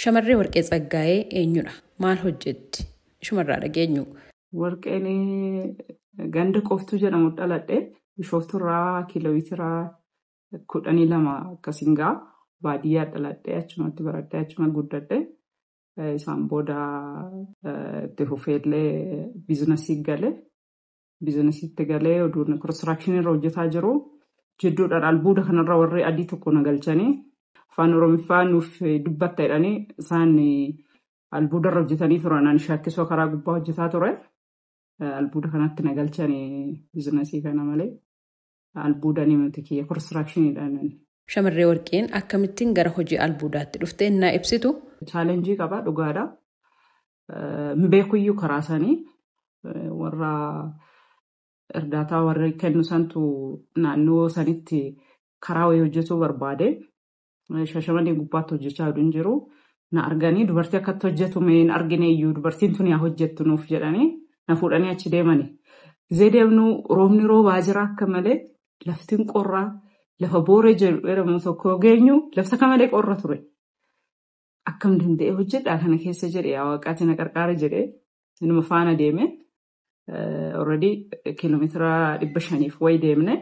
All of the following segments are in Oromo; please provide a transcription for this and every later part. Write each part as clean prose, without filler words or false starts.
Shamarree Warqee Tsaggaayee eenyudha? Maal hojjetti? Ishumarraa dhageenyu. Warqeen ganda Qoftuu jedhamu dhaladhe. Bishoofturraa kiiloomeetira 12 akkasiin ga'a. Baadiyyaa dhaladhe, achumatti baradhe, achuma guddadhe. Isaan booda itti fufeellee biizinasii gale. Biizinasiitti galee oduun konistiraakshiniirra irra hojjetaa jiru. Jidduudhaan albuuda kanarra warri adii tokko na galchanii afaan Oromiffaa nuuf dubbatta jedhanii isaan albuuda irra hojjetanii turan. Ani shaakkisoo karaa gubbaa hojjetaa ture. Albuuda kanatti na galchanii biizinasii kana malee albuuda ni miti kiyya konistiraakshiniidhaan. Shamarree Warqeen akkamittiin gara hojii albuudaatti dhufte innaa ibsitu? Chaalenjii qaba, dhugaadha. Hin beekuyyuu karaa isaanii warra irdaataa warra kennu santu naannoo sanitti karaa wayii hojjetuu barbaade. Shashamanii gubbaatti hojjechaa hin jiru. Na arganii dubartii akkatti hojjetu mee hin argine iyyuu, dubartiin tun yaa hojjettu nuuf jedhanii na fuudhanii achi deemani. Gizee deemnu roobni roobaa jira akka malee, laftiin qorraa, lafa booree jedhamu tokko geenyu lafti akka malee qorra ture. Akkam danda'ee hojjedhaa kana keessa jedhee, yaa waaqaati na qarqaara jedhee inuma faana deeme. Already kiiloomeetira 500f wayi deemne.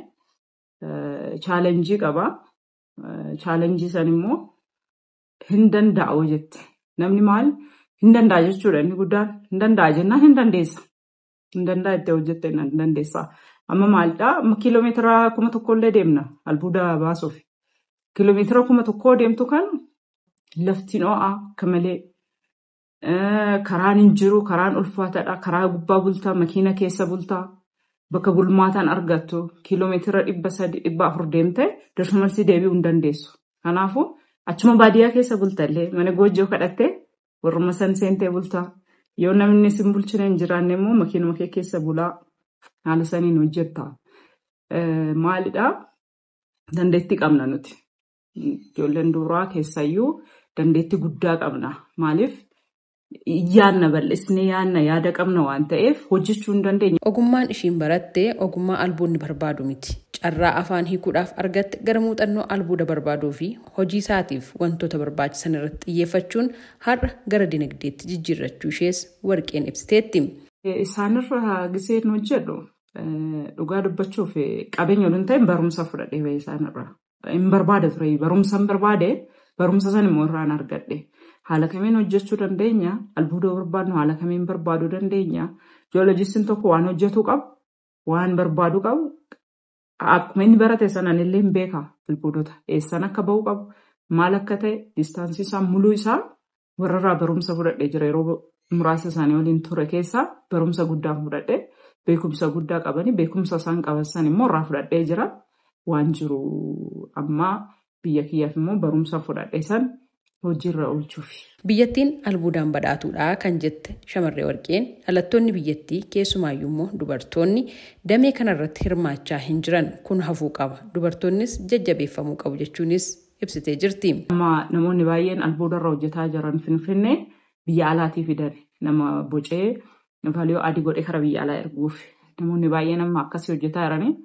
Chaalenjii qaba. Chaalenjii san immoo hin danda'u jette. Namni maal hin danda'a jechuudha, inni guddaan hin danda'a jennaan hin dandeessa. Hin danda'a itti hojjette hin dandeessa. Amma maalidhaa, amma kiiloomeetira 1000 illee deemna albuuda baasuuf. Kiiloomeetira 1000 deemtu kan laftiin ho'aa akka malee. Karaan hin jiru, karaan ulfaataadha. Karaa gubbaa bultaa, makiina keessa bultaa. Bakka bulmaataan argattu kiiloomeetira 300, 400 deemtee darsumalsii deebi'uu hin dandeessu. Kanaafuu achuma baadiyyaa keessa bulta illee mana goojjoo kadhattee warruma san seentee bultaa. Yoo namni sin bulchine hin jiraanne immoo makiinuma kee keessa bulaa, haala saniin hojjetta. Maalidhaa, dandeettii qabna nuti. Ijoolleen duraa keessayyuu dandeettii guddaa qabna. Maaliif, yaadna, bal'isnee yaadna, yaada qabna waan ta'eef hojjechuu hin dandeenya. Ogummaan ishiin baratte ogummaa albuudni barbaadu miti. Carraa afaan hiikuudhaaf argatte gara muuxannoo albuuda barbaaduu fi hojii isaatiif wantoota barbaachisan irratti xiyyeeffachuun har'a gara dinagdeetti jijjiirrachuu ishees Warqeen ibsiteetti. Isaanirra giseen hojjedhu, dhugaa dubbachuuf, qabeenya waliin ta'in barumsa fudhadhee bahee isaanirra. Hin barbaada ture, barumsa hin barbaade, barumsa san immoo irraan argadhe. Haala kamiin hojjechuu dandeenya? Albuuda barbaadnu haala kamiin barbaaduu dandeenya? Joolojistiin tokko waan hojjetuu qabu, waan barbaadu qabu, akkuma inni barate sanaan illee hin beeka albuudota. Eessaan akka bahu qabu, maal akka ta'e, distaansii isaa, muluu isaa warrarraa barumsa fudhadhee jira. Yeroo muraasa isaanii waliin ture keessaa barumsa guddaa fudhadhee, beekumsa guddaa qabanii, beekumsa isaan qaban san immoo irraa fudhadhee jira. Waan jiru ammaa biyya kiyyaaf immoo barumsa fudhadhee san hojiirra oolchuuf. Biyyattiin albuudaan badhaatuudha kan jette shamarree Warqeen, dhalattoonni biyyattii keessumaayyuu immoo dubartoonni damee kanarratti hirmaachaa hin jiran, kun hafuu qaba. Dubartoonnis jajjabeeffamuu qabu jechuunis ibsitee jirti. Amma namoonni baay'een albuudarra hojjetaa jiran Finfinnee biyya alaatii fidan, nama bocee value add godhee karaa biyya alaa erguuf. Namoonni baay'een amma akkasii hojjetaa jiranii.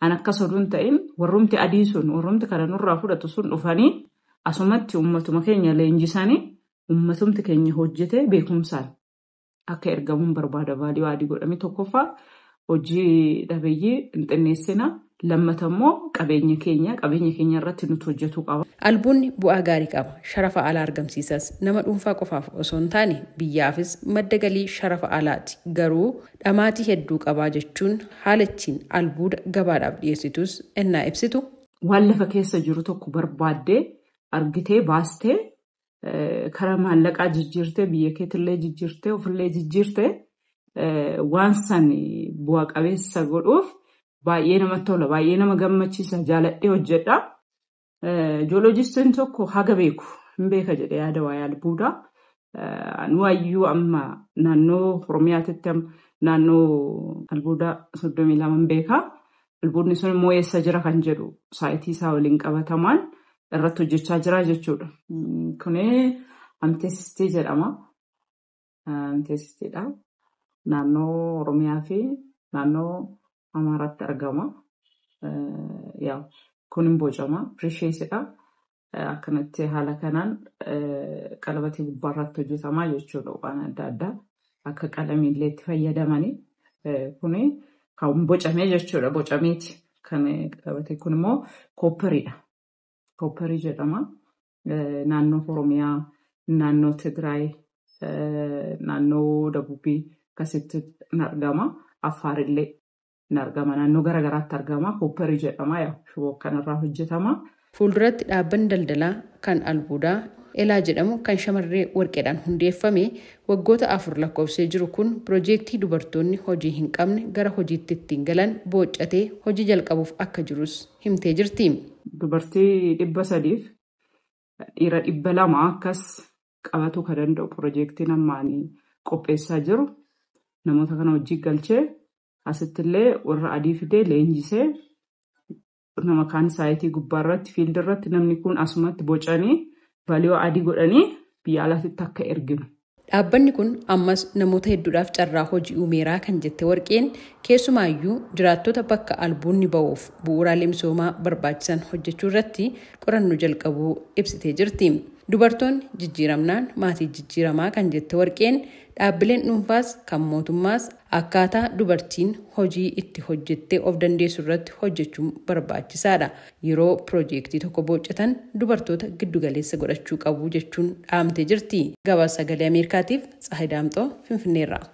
An akkas oduu hin ta'in, warrumti adii sun, warrumti kana nurraa fudhatu sun dhufanii asumatti uummatuma keenya leenjisanii uummatumti keenya hojjetee beekumsaan akka ergamuun barbaada. Value add godhame tokkoffaa hojii dhabeeyyii hin xinneessina. Lammata immoo qabeenya keenya irratti nuti hojjetuu qaba. Albuunni bu'aa gaarii qaba. Sharafa alaa argamsiisas. Nama dhuunfaa qofaaf osoo hin taane biyyaafis madda galii sharafa alaati. Garuu dhamaatii hedduu qabaa jechuun haala ittiin albuuda gabaadhaaf dhiyeessitus ennaa ibsitu. Waan lafa keessa jiru tokko barbaaddee argitee baastee karaa maallaqaa jijjiirtee, biyya keetillee jijjiirtee, ofillee jijjiirtee, waan san bu'a qabeessa godhuuf baay'ee namatti tola, baay'ee nama gammachiisa, jaaladhee hojjedha. Joolojistiin tokko haga beeku hin beeka jedhee yaada waa'ee albuudaa. Nuwayyuu amma naannoo Oromiyaatitti naannoo albuudaa 32 hin beeka. Albuudni sun immoo eessa jira kan jedhu saayitii isaa waliin qabatamaan irratti hojjechaa jira jechuudha. Kuni amethistii jedhama. Amethystiidha. Naannoo Oromiyaa fi naannoo Amaaraatti argama. Kun hin bocama. Preciousidha. Akkanatti haala kanaan qalabatii gubbaarratti hojjetamaa jechuudha waan adda addaa akka qalamiillee itti fayyadamanii. Kuni kan bocamee jechuudha bocameeti. Kan qalabate kun immoo kooppariidha. Koopparii jedhama. Naannoo Oromiyaa, naannoo Tigraay, naannoo Dabuubii akkasitti ni argama. Affaarillee ni argama. Naannoo garaagaraatti argama. Koopparii jedhama. Shiboo kanarraa hojjetama. Fuulduratti dhaabbanni daldalaa kan albuudaa Elaa jedhamu kan shamarree warqeedhaan hundeeffame waggoota 4 lakkoofsee jiru kun piroojeektii dubartoonni hojii hin qabne gara hojiitti ittiin galan bocatee hojii jalqabuuf akka jirus himtee jirti. Dubartii 300 dhiira 200 akkas qabatu kan danda'u piroojeektiin ammaan qopheessaa jiru. Namoota kana hojii galchee asittillee warra adii fidee leenjisee nama kaan saayitii gubbaarratti fiildirratti namni kun asumatti bocanii valiyoo adii godhanii biyya alaatti akka erginu. Dhaabbanni kun ammas namoota hedduudhaaf carraa hojii uumeeraa kan jette warqeen keessumaayyuu jiraattota bakka albuunni ba'uuf bu'uuraalee misoomaa barbaachisan hojjechuu irratti qorannoo jalqabuu ibsitee jirti. Dubartoonni jijjiiramnaan maatii jijjiiramaa kan jette warqeen dhaabbileen dhuunfaas kan mootummaas akkaataa dubartiin hojii itti hojjettee of dandeessu irratti hojjechuun barbaachisaadha. Yeroo piroojeektii tokko bocatan dubartoota giddugaleessa godhachuu qabu jechuun dhaamtee jirti. Gabaasa Sagalee Ameerikaatiif Tsahayi Daamxoo Finfinneerraa.